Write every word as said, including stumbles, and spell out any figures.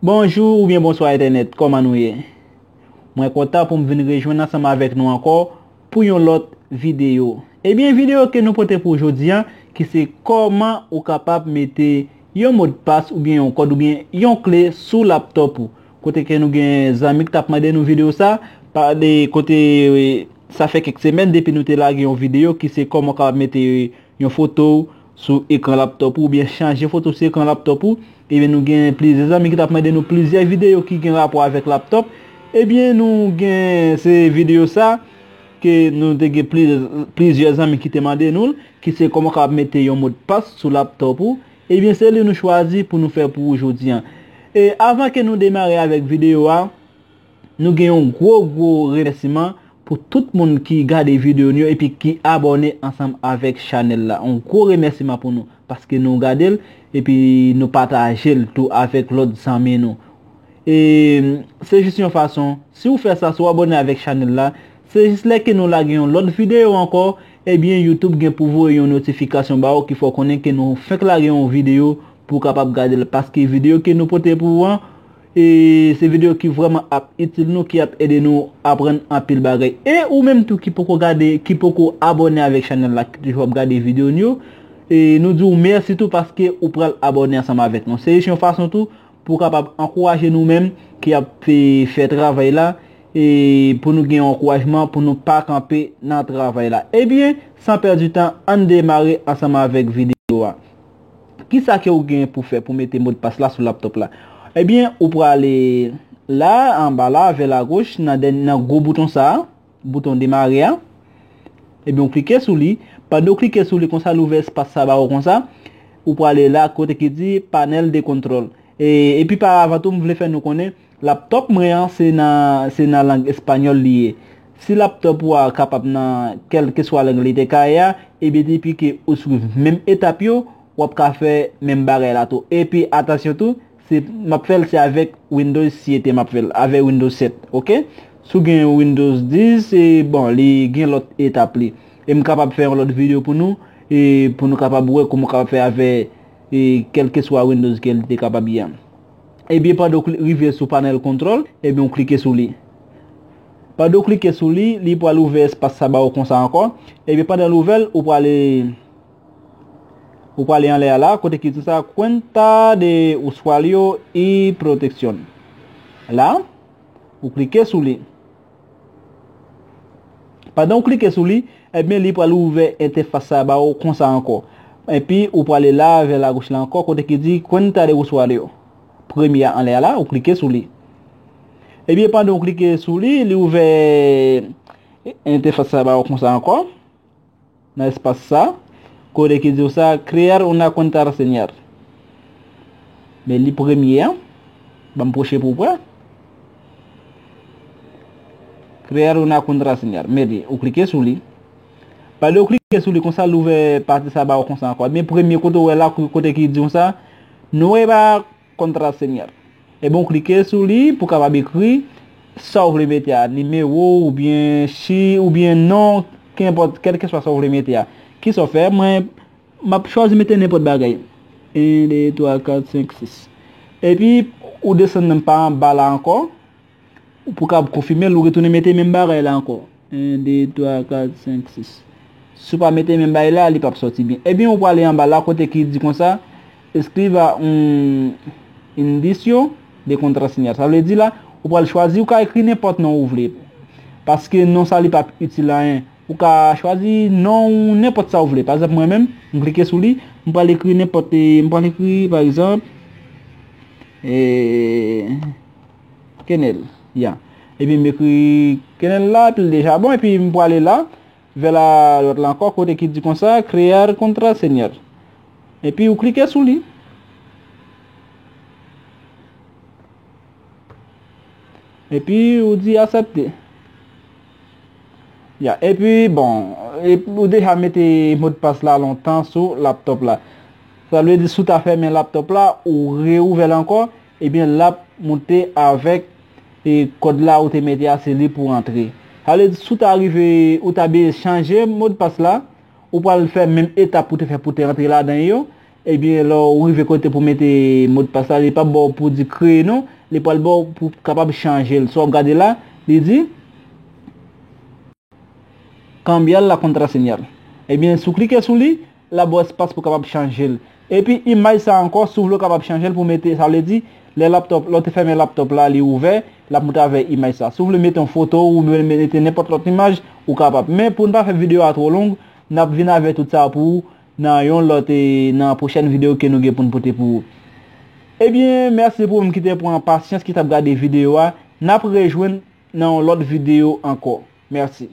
Bonjou oubyen bonswa entènèt, kòman nou ye? Mwen kontan pou m vin rejwenn ansanm avèk nou ankò pou yon lòt videyo. Ebyen, videyo ke nou pote pou jodi a, ki se kòman ou kapab mete yon modpas oubyen yon kòd oubyen yon kle sou laptòp ou. Kote ke nou gen zanmi ki t ap mande nou videyo sa, pa de kote, eh, sa fè kèk semèn depi nou te lage yon videyo ki se kòman ou kapab mete yon foto sou ekran laptòp ou, oubyen chanje foto sou ekran laptòp ou, ebyen nou gen plizyè zanmi ki t ap mande nou plizyè videyo ki gen rapò avèk laptòp. Ebyen nou gen se videyo sa ke nou te gen pli- plizyè zanmi ki te mande nou l, ki se kòman w kapab mete yon modpas sou laptòp ou. Ebyen se li nou chwazi pou nou fè pou ou jodi a. E avan ke nou demare avèk videyo a, nou gen yon gwo gwo remèsiman pou tout moun ki gade videyo nou yo epi ki abòne ansanm avèk chanèl la. Yon gwo remèsiman pou nou paske nou gade l epi nou pataje l tou avèk lòt zanmi nou. E se jis yon fason, si w fè sa, si w abòne avèk chanèl la, se jis lè ke nou lage yon lòt videyo ankò, ebyen YouTube gen pou voye yon notifikasyon ba ou ki fè w konnen ke nou fenk lage yon videyo pou w kapab gade l. Paske videyo ke nou pote pou ou an, e se videyo ki vrèman ap itil nou, ki ap ede nou aprann anpil bagay. E ou menm tou ki poko gade, ki poko abòne avèk chanèl la, ki toujou ap gade videyo nou yo, e nou di w mèsi tou paske ou pral abòne ansanm avèk nou. Se jis yon fason tou pou w kapab ankouraje nou menm ki ap, e, fè travay la, e pou nou gen yon ankourajman, pou nou pa kanpe nan travay la. Ebyen, san pèdi tan, ann demare ansanm avèk videyo a. Kisa ke ou gen pou fè pou mete modpas la sou laptòp la? Ebyen, ou prale la, anba la, vè lagoch, nan dèny- nan gwo bouton sa a, bouton demare a. Ebyen, ou klike sou li. Pandan ou klike sou li konsa, li ouvè espas sa ba ou konsa. Ou prale la, kote ki di panèl de kontwòl. E, epi paravan tou, m vle fè nou konnen, laptòp mwen an, se nan, se nan lang espanyòl li ye. Si laptòp ou a kapab nan kèlkeswa lang li te ka ye a, ebyen depi ke ou swiv menm etap yo, w ap ka fè menm bagay la tou. Epi atansyon tou, se, m ap fè l se avèk Windows sete m ap fè l, avèk Windows sèt, oke? Si w gen Windows dis, e bon, li gen lòt etap li. E m kapab fè yon lòt videyo pou nou, e pou nou kapab wè kòman w kapab fè avè, e kèlkeswa Windows ke li te kapab ye a. Ebyen, pandan w kli- rive sou panèl kontwòl, ebyen, w klike sou li. Pandan w klike sou li, li pral ouvè espas sa ba ou konsa ankò. Ebyen, pandan l ouvè l, ou prale, ou prale anlè a la, kote ki di sa, cuenta de usuario y protección. La, ou klike sou li. Pandan w klike sou li, ebyen, li pral ouvè entèfas sa ba ou konsa ankò. Epi, ou prale la, vè lagoch la ankò, kote ki di cuenta de usuario. Premye a anlè a la, ou klike sou li. Ebyen, pandan w klike sou li, li ouvè entèfas sa ba ou konsa ankò. Nan espas sa, kote ki di w sa, crear una contraseña. Men li premye an, ban m pwoche pou w wè. Crear una contraseña. Men li, ou klike sou li. Pandan w klike sou li konsa, l ouvè pati sa ba ou konsa ankò. Men premye kote w wè la, kote ki di w sa, nueva contraseña. Ebyen, w klike sou li pou w kapab ekri sa w vle mete a, nimewo oubyen chi oubyen non, kenpòt, kèlkeswa sa w vle mete a. Kisa w fè? Mwen, m ap chwazi mete nenpòt bagay. En, de, twa, kat, senk, sis. Epi, ou desann nan pa anba la ankò. Pou w kapab konfime l, ou retounen mete menm bagay la ankò. En, de, twa, kat, senk, sis. Si w pa mete menm bagay la, li p ap sòti byen. Ebyen, ou prale anba la kote ki di konsa, escriba un indicio de contraseña. Sa vle di la, ou pral chwazi, ou ka ekri nenpòt non ou vle. Paske non sa, li p ap itil anyen. Ou ka chwazi non ou nenpòt sa ou vle. Pa egzanp, mwen menm, m klike sou li, m pral ekri nenpòt, e, m pral ekri, pa egzanp, e, Kenel, ya. Epi m ekri Kenel la, epi l deja bon, epi m prale la, vè la, lòt la ankò, kote ki di konsa, crear contraseña. Epi ou klike sou li. Epi ou di aksepte. Ya, epi bon, e, ou deja mete modpas la lontan sou laptòp la. Sa vle di si w ta fèmen laptòp la, ou reouvè l ankò, ebyen l ap moute avèk, e, kòd la ou te mete a, se li pou antre. Sa vle di si w ta rive, ou ta bezwen chanje modpas la, ou pral fè menm etap ou te fè pou te antre ladan yo, Ebyen, lè w rive kote pou mete modpas la, li p ap ba w pou di kreye non, li pral ba w pou kapab chanje l. Si w ap gade la, li di, Cambiar la contraseña. Ebyen, si w klike sou li, l ap ba w espas pou w kapab chanje l. Epi, imaj sa ankò, si w vle w kapab chanje l pou mete, sa vle di, lè laptop, lè w te fèmen laptop la, li ouvè, l ap montre avè imaj sa. Si w vle mete yon foto ou vle mete nenpòt lòt imaj, ou kapab. Men pou n pa fè videyo a twò long, n ap vin avè tout sa pou ou nan yon lòt, e, nan pwochèn videyo ke nou gen pou n pote pou ou. Ebyen, mèsi pou ou menm ki te pran pasyans, ki t ap gade videyo a. N ap rejwenn nan yon lòt videyo ankò. Mèsi.